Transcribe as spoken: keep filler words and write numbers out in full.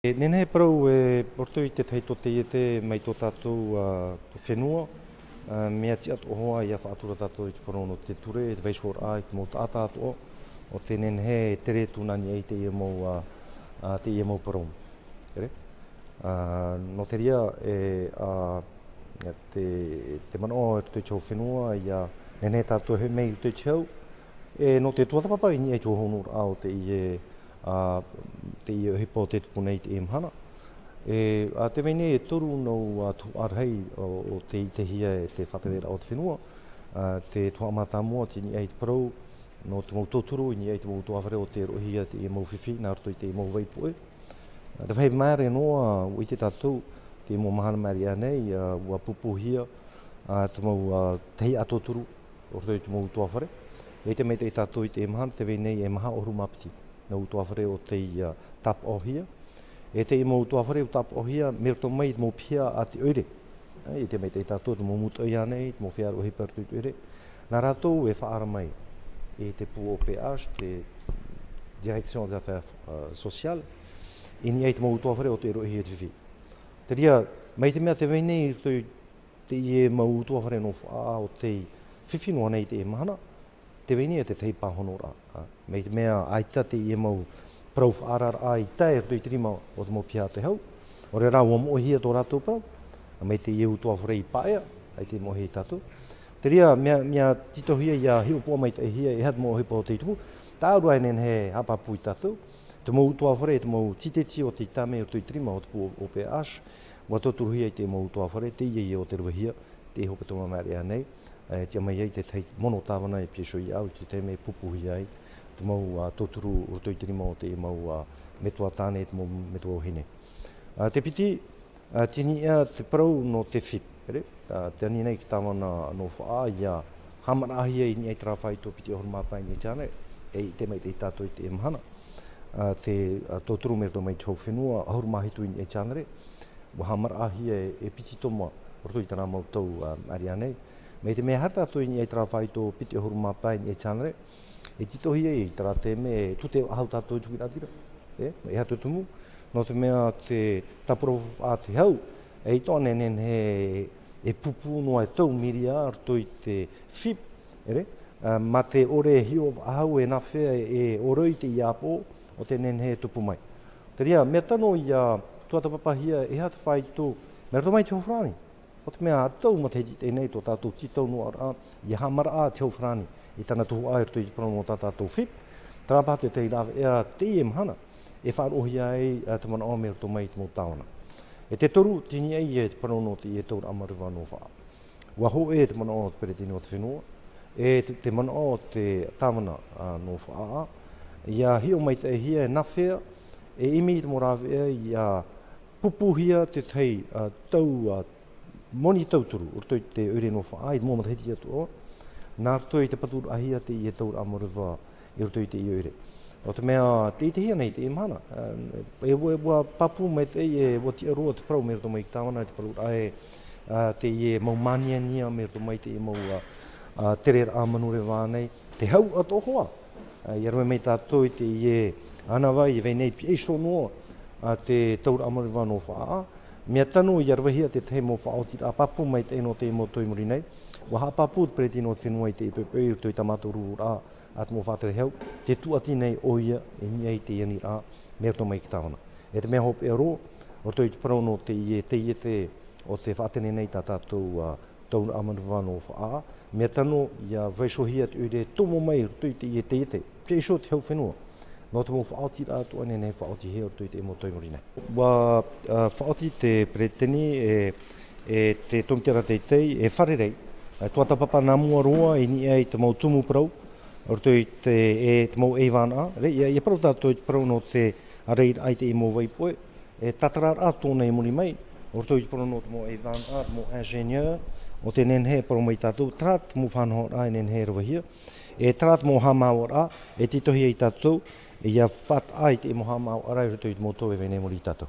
E nehenehe e parau e roto i te tahi tō taiete mai tō tātou, ā, fenua, ā, mea tiʻa atoʻa hoʻi ia faʻatura tātou i te parau nō te ture, te vaiihoraʻa, i te mau taʻata atoʻa, ʻo te nehenehe e tere atu nā niʻa i teie mau, ā, ā, teie mau parau. Tere? Ā, nō te reira, e, ā, te, te manaʻo i roto i te hau fenua, ia nehenehe tātou e hoʻi mai i roto i te hau, e nō te tuatāpapa i niʻa i te hōhonoraʻa o teie, ā, teie ʻohipa o tē tupu nei i teie mahana. E, ā, tē vai nei e toru noa ā tuhaʻa rahi o, o tē ʻitehia e te faʻatereraʻa o te fenua, ā, te tuhaʻa mātāmua tei niʻa i te parau nō te mau tauturu i niʻa i te mau ʻutuāfare o tē roʻohia i teie mau fifi nā roto i te mau vaipoʻe. Ā, te vāhi māere noa, ʻua ʻite tātou, teie mau mahana māʻiri aʻe nei, ā, ʻua pūpūhia, ā, te mau, ā, tahi ʻā tauturu, o roto i te mau ʻutuāfare. E ʻite maitaʻi tātou i teie mahana, tē vai nei e maha ʻahuru mā piti nā ʻutuāfare o tei, ā, tāpaʻohia. E teie mau ʻutuāfare ʻua tāpaʻohia, mai roto mai i te mau piha a te ʻoire. Ā, e ʻite maitaʻi tātou, te mau mūtoʻi aʻe nei, te mau feiā ʻohipa i roto i te ʻoire. Nā rātou e faʻaara mai i te pū O P H, te Direction des Affaires, ā, Sociales, i niʻa i te mau ʻutuāfare o tē roʻohia i te fifi. Te reira, mai te mea tē vai nei i roto i teie mau ʻutuāfare nō Faʻaʻā o tei fifi noa nei i teie mahana, tē vai nei e te tahi pāhonoraʻa. Ā, mai te mea ʻaita teie mau parau faʻaararaʻa i tae i roto i te rima o te mau piha a te hau, ʻaore rā ʻua moʻehia tō rātou parau, mai teie ʻutuāfare i paʻea, ʻaita i moʻehia e tātou. Te reira, mea, mea tītauhia ʻia hiʻopoʻa maitaʻihia e aha te mau ʻohipa o tei tupu, tāʻu rā e nehenehe e haʻapāpū ia tātou, te mau ʻutuāfare, te mau tīteti o tei tae mai i roto i te rima o te pū O P H, ʻua tauturuhia i te mau ʻutuāfare, teie ïa ʻo tē ravehia, te hepetoma māʻiri aʻe nei, e, tiʻa mai ai te tahi mono tāvana e P S O I au, i te taime e pūpūhia ai, te mau, ā, tauturu i roto i te rima o te mau, ā, metua tāne, te mau metua vahine. Ā, te piti, ā, tei niʻa te parau nō te FIP, tere? Ā, tē ani nei te tāvana nō Faʻaʻā, ʻia haʻamaraʻahia i niʻa i terā faito piti ʻahuru mā pae i niʻa i te hānere, e ʻite maitaʻi tātou i teie mahana. Ā, te, ā, tauturu mai roto mai te hau fenua, ʻahuru mā hitu i niʻa i te hānere, ʻua haʻamaraʻahia e, e piti tomo, roto i terā mau tau, ā, māʻiri aʻe nei. Mai te mea haere tātou i niʻa i terā faito piti ʻahuru mā pae i niʻa i te hānere, e tītauhia i terā taime, e tute faʻahou tātou i te huiraʻatira. E, e aha te tumu, nō te mea te tāpura faʻaʻā te hau, eʻita ānei e nehenehe e pūpū noa e tau miria roto i te FIP, tere? Ā, mā te ʻore e hiʻo faʻahou e nāfea e ʻōroi teie ʻāpoʻo, ʻo tē nehenehe e tupu mai. Te reira, mea tano ʻia tuatāpapahia e aha te faito, mai roto mai te hau farāni. Nō te mea atoʻa matahiti i teie nei tō tātou tītau noa ra, ʻia haʻamaraʻa te hau farāni i tāna tuhaʻa i roto i te parau nō tā tātou FIP, terā paha te tahi rāveʻa teie mahana, e faʻaroʻohia ai, ā, te manaʻo mai roto mai i te mau tāvana. E te toru, tei niʻa ïa te parau nō teie tauraʻa manureva nō Faʻaʻā. ʻUa hōʻē te manaʻo o te peretiteni o te fenua, e te, te manaʻo o te tāvana, ā, nō Faʻaʻā, ʻia hiʻo maitaʻihia e nāfea, e ʻimi i te mau rāveʻa ʻia pūpūhia te tahi, ā, tau, ā, moni tauturu, i roto i te ʻoire nō Faʻaʻā, i te mau matahiti atoʻa, nā roto i te paturaʻahia teie tauraʻa manureva i roto i teie ʻoire. Nō te mea, tē ʻitehia nei i teie mahana, ā, e, e, ʻua pāpū maitaʻi, e, ʻua tiʻa roa te parau mai roto mai i te tāvana, te parauraʻa ē, ā, teie mau māniania mai roto mai teie mau, ā, ā, tereraʻa manureva nei, te hau atoʻa hoʻi, ā, ʻia rave mai tātou i teie ʻānāvai, e vai nei pihaʻi iho noa, ā, te tauraʻa manureva nō Faʻaʻā, mea tano ʻia ravehia te tahi mau faʻaotiraʻa pāpū maitaʻi nō teie mau tau i muri nei, ʻua haʻapāpū te peretiteni o te fenua i teie poʻipoʻi i roto i tā mātou rururaʻa, ā, te mau faʻatere hau, tē tūʻati nei ʻoia i niʻa i te aniraʻa, mai roto mai i te tāvana. E te mea hopeʻa roa, roto i te parau nō teie taiete ʻo tē faʻatere nei tā tātou, ā, tauraʻa manureva nō Faʻaʻā, mea tano ʻia vaiihohia te ʻoire e tomo mai i roto i teie taiete, pihaʻi iho te hau fenua, nō te mau faʻaotiraʻa atoʻa e nehenehe e faʻaotihia i roto i teie mau tau i muri nei. ʻUa, ā, faʻaoti te peretiteni e, e te tōmitera teitei, e fārerei, ā, tuatāpapa nā mua roa i niʻa i te mau tumu parau, i roto i te, e te mau ʻaivānaʻa, tere, ʻia, ʻia parau tātou i te parau nō te ārairaʻa i teie mau vaipoʻe, e tātararaʻa tōna i muri mai, i roto i te parau nō te mau ʻaivānaʻa, te mau ingénieur, ʻo tē nehenehe e parau mai ia tātou, terā te mau faʻanahoraʻa e nehenehe e ravehia, e terā te mau haʻamāuʻaraʻa, e tītauhia ia tātou, ʻia faʻataʻa i teie mau haʻamāuʻaraʻa i roto i te mau tau e vai nei i muri ia tātou.